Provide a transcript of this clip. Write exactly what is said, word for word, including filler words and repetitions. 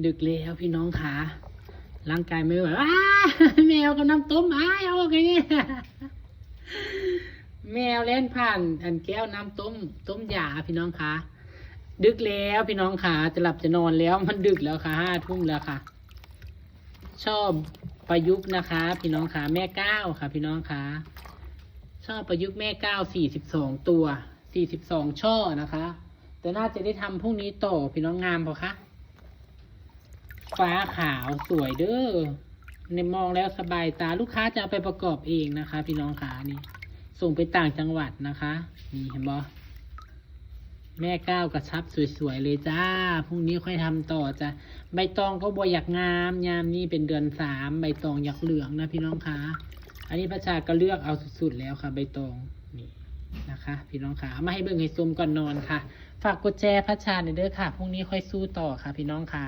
ดึกแล้วพี่น้องคะ ร่างกายไม่ไหว อ้า แมวกับน้ำต้ม อ้าย เอาออกไงเนี่ย แมวเล่นผ่านอันแก้วน้ำต้ม ต้มยาพี่น้องคะ ดึกแล้วพี่น้องคะ จะหลับจะนอนแล้ว มันดึกแล้วค่ะ ห้าทุ่มแล้วค่ะ ช่อประยุกต์นะคะ พี่น้องคะ แม่เก้าค่ะ พี่น้องคะ ช่อประยุกต์แม่เก้า สี่สิบสองตัว สี่สิบสองช่อนะคะ แต่น่าจะได้ทำพรุ่งนี้ต่อ พี่น้อง งามปะคะ ฟ้าขาวสวยเด้อ ในมองแล้วสบายตา ลูกค้าจะเอาไปประกอบเองนะคะ พี่น้องคะ นี่ ส่งไปต่างจังหวัดนะคะ นี่เห็นบ่ แม่เก้ากระชับสวยๆเลยจ้า พรุ่งนี้ค่อยทำต่อจ้ะ ใบตองก็บ่อยากงาม ยามนี้เป็นเดือนสาม ใบตองอยากเหลืองนะพี่น้องคะ อันนี้พัชชาก็เลือกเอาสุดๆแล้วค่ะ ใบตอง นี่นะคะ พี่น้องคะ เอามาให้เบิ่งให้ชมก่อนนอนค่ะ ฝากกดแชร์พัชชาหน่อยเด้อค่ะ พรุ่งนี้ค่อยสู้ต่อค่ะ พี่น้องคะ